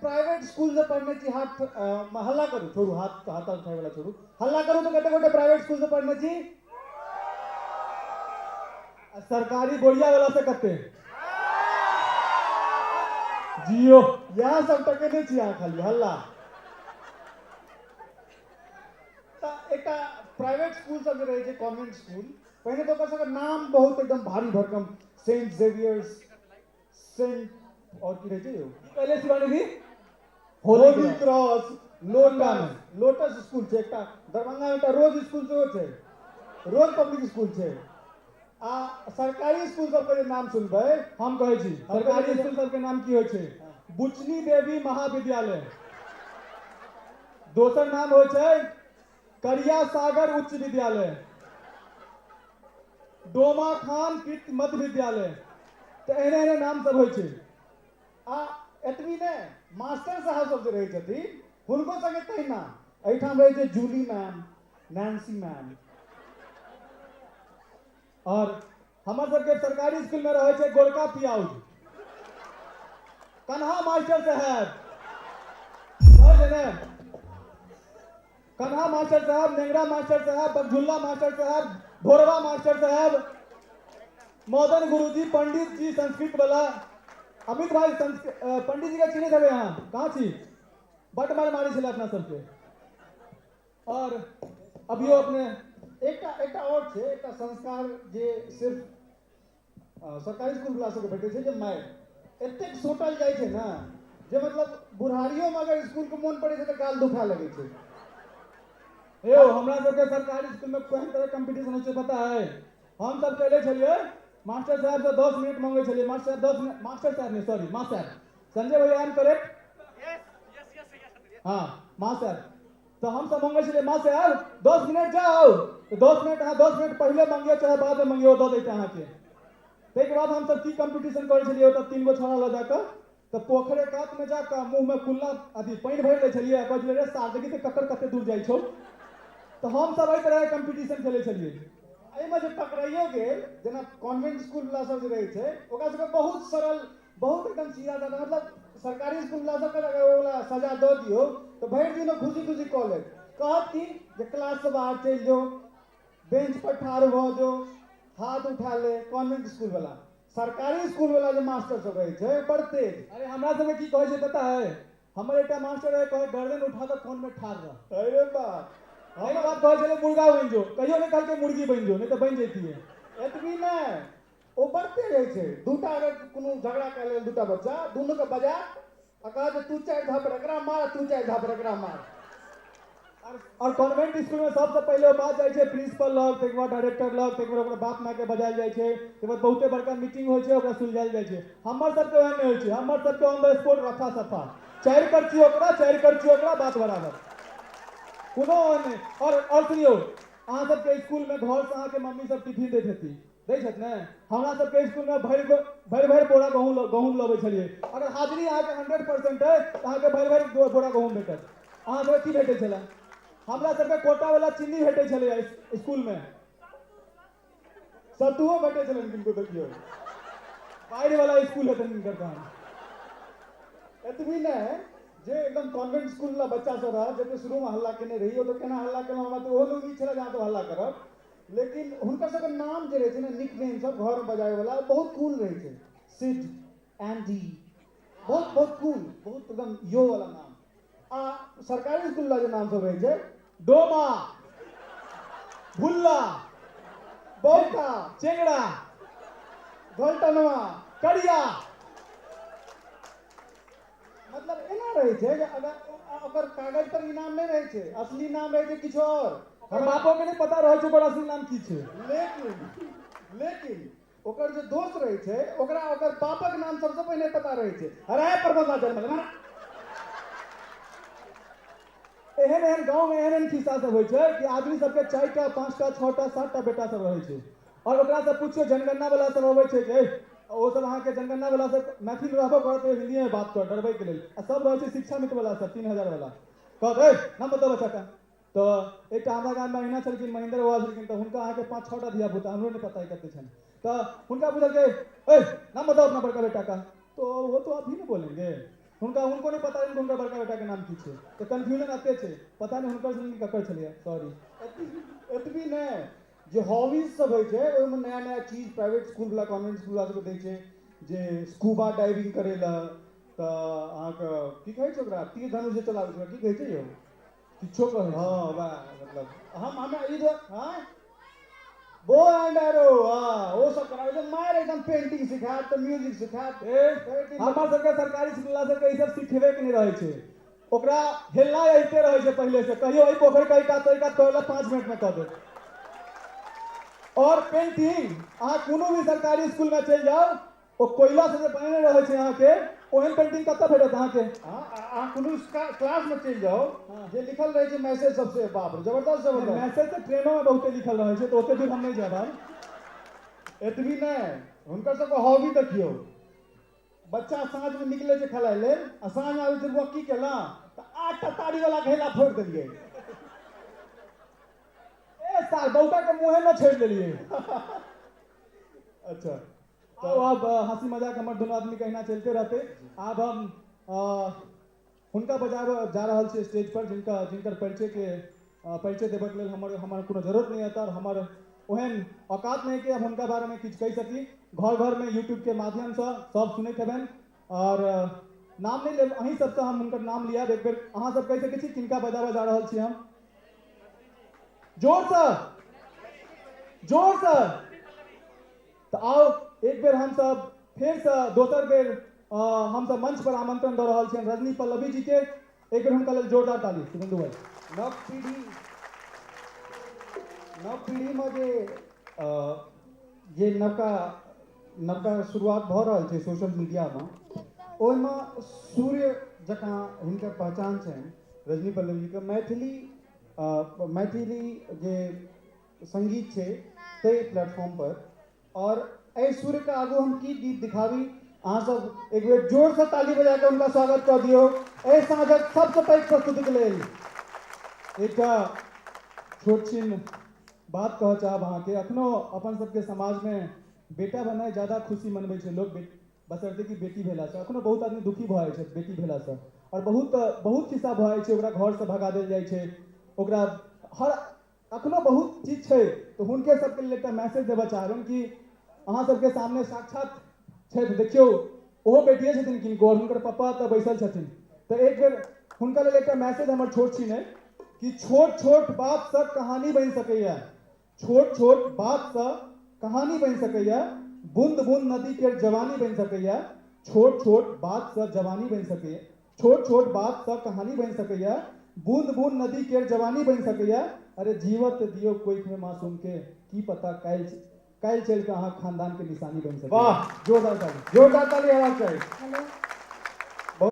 Private school से पढ़ने छी? हाथ हल्ला करू, छोड़ू हाथ, हाथ उठाए वाला छोड़ू, हल्ला करू। तो कते गोटे प्राइवेट स्कूल से पढ़ने छी? आ सरकारी बोरिया वाला से कते जियो? इएह सब टकेने छी अहाँ खाली हल्ला। तऽ एकटा प्राइवेट स्कूल सब जे रहै छै, कॉन्वेंट स्कूल, पहिने तऽ ओकर सबके नाम बहुत एकदम भारी भरकम, सेंट जेवियर्स, सेंट और की रहै छै यौ? पहले Shivani di. Holy cross, lotus, lotus school छै एकटा दरभंगा मे, एकटा रोज स्कूल सेहो छै, रोज पब्लिक स्कूल छै। आ सरकारी स्कूल सबके जे नाम सुनबै, हम कहै छी सरकारी स्कूल सबके नाम की होइ छै। बुचनी देवी महाविद्यालय, दोसर नाम होइ छै करिया सागर उच्च विद्यालय, डोमा खान कृत मध्य विद्यालय। तऽ एहने एहने नाम सब होइ छै। आ एतबी नहि, मास्टर साहब सब जे रहै छथिन हुनको सबके तहिना। एहिठाम रहै छै जूली मैम, नैन्सी मैम। और हमर सबके सरकारी स्कूल में रहै छै गोरका पियाउज, कन्हा मास्टर साहब रहै छै ने, कन्हा मास्टर साहब, नेंगरा मास्टर साहब, बगझुल्ला मास्टर साहब, भोरवा मास्टर साहब, मदन गुरुजी, पंडित जी संस्कृत वाला। अमित भाई, संस्कृत पंडित जी के चिन्हैत हेबै अहाँ? कहाँ छी? बड मार मारै छलै अपना सबके। और अभियो अपने एकटा एकटा और छै, एकटा संस्कार जे सिर्फ सरकारी स्कूल वाला सबके भेटै छै, जे मारि एतेक सोटल जाइ छै ने जे मतलब बुढ़ारियोमे अगर स्कूलके मोन पड़ै छै तऽ गाल दुखाए लगै छै। यौ, हमरा सबके सरकारी स्कूल में केहन तरह कंपटीशन होइ छै पता है? हम सब चले छलियै, मास्टर साहब से 10 मिनट मंगे छलियै। मास्टर साहब, 10 मिनट। मास्टर साहब नहीं, सॉरी, माँ साहब। संजय भैया, I am correct? हाँ, माँ साहब। तो हम सब मंगे छलियै, माँ साहब, 10 मिनट जाओ। तो 10 मिनट, अहाँ 10 मिनट पहिले मंगियो चाहे बाद में मंगियो, दऽ दैते अहाँके। ताहिके बाद हम सब की कंपटीशन करै छलियै ओतऽ, तीन गो छौड़ा लऽ जाकऽ तऽ पोखरे कातमे जाकऽ मुँहमे कुल्ला अथी पानि भरि लै छलियै आ कहै छलियै, रे सार, देखी तऽ ककर कते दूर जाइ छौ। तऽ हम सब एहि तरहके कंपटीशन खेलै छलियै। एहिमे जे पकड़ाइयो गेल, जेना कॉन्वेंट स्कूल वाला सब जे रहै छै, ओकरा सबके बहुत सरल, बहुत एकदम सीधा साधा। मतलब सरकारी स्कूल वाला सबके अगर ओ वाला सजा दऽ दियौ तऽ भरि दिन ओ खुशी खुशी कऽ लेत। कहत की जे क्लाससँ बाहर चलि जो, बेंच पर ठाढ़ भऽ जो, हाथ उठा ले। कॉन्वेंट स्कूल वाला। सरकारी स्कूल वाला जे मास्टर सब रहै छै, बड़ तेज। अरे, हमरा सबके की कहै छै पता है? हमर एकटा मास्टर रहै, कहै, गर्दन उठा कऽ कोनमे ठाढ़ रह। अरे बाप! एहि बात कहै छलै, मुर्गा बनि जो। कहियो नहि कहलकै मुर्गी बनि जो, नहि तऽ बनि जैतियै। एतबी नहि, ओ बढ़ते रहै छै। दूटा अगर कोनो झगड़ा कए लेल दूटा बच्चा, दुनूके बजा आ कहत जे तू चारि झापर एकरा मार आ तू चारि झापर एकरा मार। और कॉन्वेंट स्कूल में सबसे पहिले ओ बात जाइ छै प्रिंसिपल लग, ताहिके बाद डायरेक्टर लग, ताहिके बाद ओकरा बाप मायके बजायल जाइ छै, ताहिके बाद बहुते बड़का मीटिंग होइ छै, ओकरा सुलझायल जाइ छै। हमर सबके ओहन नहि होइ छै। हमर सबके ऑन the spot रफा सफा, चारि करची ओकरा, चारि करची ओकरा, बात बराबर, कोनो ओहन नहि। और सुनियौ, अहाँ सबके स्कूल में घरसँ अहाँके मम्मी सब टिफिन दैत हेती, दै छथि ने? हमरा सबके स्कूलमे भरि भरि भरि बोरा गहूँम गहूँम लबै छलियै। अगर हाजिरी अहाँके 100% अइ तऽ अहाँके भरि भरि बोरा गहूँम भेटत। अहाँ सबके की भेटै छलै? हमरा सबके कोटा वाला चीनी भेटै छलै स्कूलमे। सत्तुओ भेटै छलनि किनको, देखियौ। बाढ़ि वाला स्कूल हेतनि हिनकर तहन। एतबी नहि, जे एकदम कॉन्वेंट स्कूल वाला बच्चा सब रहत, जते शुरूमे हल्ला केने रही, ओ तऽ केना हल्ला केलहुँ, हमरा तऽ ओहो नहि उम्मीद छलै जे अहाँ सब हल्ला करब। लेकिन हुनकर सबके नाम जे रहै छै ने, निक नेम सब घरमे बजाबै वाला, बहुत कूल रहै छै। सिड, एंडी, बहुत बहुत कूल, बहुत एकदम यो वाला नाम। आ सरकारी स्कूल वाला जे नाम सब रहै छै, डोमा, भुल्ला, बौका, चेंगड़ा, घलटनवा, करिया। मतलब एना रहै छै जे अगर ओकर कागज पर ई नाम नहि रहै छै, असली नाम रहै छै किछु आओर। हमर बापो के नहि पता रहै छै ओकर असली नाम की छै। लेकिन लेकिन ओकर जे दोस्त रहै छै, ओकरा ओकर बापक नाम सबसँ पहिने पता रहै छै। अरे परबंधा जन्मल। एहन एहन गाँव में एहन एहन खिस्सा सब होइ छै कि आदमी सबके चारिटा, पाँचटा, छओटा, सातटा बेटा सब रहै छै। और ओकरा से पुछियौ, जनगणना वाला सब अबै छै कि ओ सब अहाँके जनगणना वाला सब मैथिल रहबो करत, हिन्दीए में बात करत डरबै के लेल। आ सब रहै छै शिक्षा मित्र वाला सब, 3000 वाला। कहत, ए, नाम बताओ बच्चा का। तऽ एकटा हमरा गाममे अहिना छलखिन, महेंद्र बाबा छलखिन, तऽ हुनका अहाँके पाँच छओटा धिया पुता, हमरो नहि पता है कते छनि। तऽ हुनका पुछलकै, ए, नाम बताओ अपना बड़का बेटा का। तो वो तो आप ही ना बोलेंगे। हुनका हुनको नहि पता रहनि हुनकर बड़का बेटाके नाम की छै, तऽ कन्फ्यूजन एते छै, पता नहि हुनकर छलनि कि ककर छलैए, सॉरी। एतबी नहि, जे हॉबीज सब होइ छै ओहिमे नया नया चीज प्राइवेट स्कूलवला कॉन्वेंट स्कूलवला सबके दै छै, जे स्कूबा डाइविंग करै लए, तऽ अहाँके की कहै छै ओकरा, तीर धनुष जे चलाबै छै, की कहै छै यौ? किछो कहै छै। हँ, वएह, मतलब हम हमरा ई हँ बो एंड एरो, हँ, ओ सब कराबै छै, मारि एकदम पेंटिंग सिखायत तऽ म्यूजिक सिखायत। ए, हमर सबके सरकारी स्कूलवला सबके ई सब सिखेबे के नहि रहै छै, ओकरा हेलनाइ अबिते रहै छै पहिले से, कहियो एहि पोखरि के एहि कात एहि कात करै लए 5 मिनट मे कऽ देत। और पेंटिंग अहाँ कोनो भी सरकारी स्कूल में चलि जाउ, ओ कोयला से जे बनेने रहै छै अहाँके, ओहन पेंटिंग कतऽ भेटत अहाँके? हँ, अहाँ कोनो क्लास में चलि जाउ, जे लिखल रहै छै मैसेज सबसे, बाप रे, जबरदस्त जबरदस्त मैसेज तऽ ट्रेनो में बहुते लिखल रहै छै, तऽ ओते दूर हम नहि जायब आब। एतबी नहि, हुनकर सबके हॉबी देखियौ, बच्चा साँझमे निकलै छै खेलाइ लेल आ साँझमे आबै छै, बौआ की केलहुँ? तऽ 8टा ताड़ी वाला घैला फोड़ि देलियै। ए साल बौका के मुँहे न छोड़ि देलियै। अच्छा, तो अब हंसी मजाक हमर दोनों आदमी के अहिना चलते रहते। आब हम हुनका बजाबऽ जा रहल छी स्टेज पर, जिनकर परिचय के परिचय देबऽके लेल हमर कोनो जरूरत नहि हेतै, और हमर ओहन औकात नहि कि हम हुनका बारेमे किछु कहि सकी। घर घरमे यूट्यूबके माध्यमसँ सब सुनैत हेबनि, और नाम नहि लेब, अहीं सबसँ हम हुनकर नाम लियाब। एक बेर अहाँ सब कहि सकै छी किनका बजाबऽ जा रहल छी हम? जोरसँ, जोरसँ। तऽ आउ एक बेर हमसब फेरसँ दोसर बेर हमसब मंच पर आमंत्रण दऽ रहल छियनि रजनी पल्लवी जी के। एक बेर हुनका लेल जोरदार ताली। शुभेंदु भाई। नव पीढ़ीमे जे नवका नवका शुरुआत भऽ रहल छै सोशल मीडियामे, ओहिमे सूर्य जकाँ हिनकर पहचान छनि रजनी पल्लवी जीके। मैथिली जे संगीत छै ताहि प्लेटफॉर्म पर, और एहि सूर्यके आगू हम की दीप दिखाबी। अहाँ सब एक बेर जोरसँ ताली बजा कऽ हुनका स्वागत कऽ दियौ एहि साँझक सबसँ पैघ प्रस्तुतिके लेल। एकटा छोट छिन बात कहऽ चाहब अहाँके, अखनो अपन सबके समाजमे बेटा भेनाइ ज्यादा खुशी मनबै छै लोक, बशर्ते कि बेटी भेलासँ। अखनो बहुत आदमी दुखी भऽ जाइ छै बेटी भेलासँ, और बहुत बहुत खिस्सा भऽ जाइ छै, ओकरा घरसँ भगा देल जाइ छै, ओकरा हर अखनो बहुत चीज छै। तऽ हुनके सबके लेल एकटा मैसेज देबऽ चाहबनि कि अहाँ सबके सामने साक्षात छथि, देखियौ ओहो बेटिए छथिन किनको, और हुनकर पप्पा तऽ बैसल छथिन। तऽ एक बेर हुनका लेल एकटा मैसेज हमर छोट छिन अइ कि छोट छोट बातसँ कहानी बनि सकैए, छोट छोट बातसँ कहानी बनि सकैए, बूंद बूंद नदी के जवानी बनि सकैए, छोट छोट बातसँ जवानी बनि सकैए, छोट छोट बातसँ कहानी बनि सकैए, बूंद बूंद नदी के जवानी बनि सकैए। अरे जीवत दियौ कोइखमे मासूम के, की पता काल्हि चलि कऽ अहाँ खानदान के निशानी बनि सकैए। वाह, जोरदार ताली, जोरदार ताली हेबाक चाही। हेलो।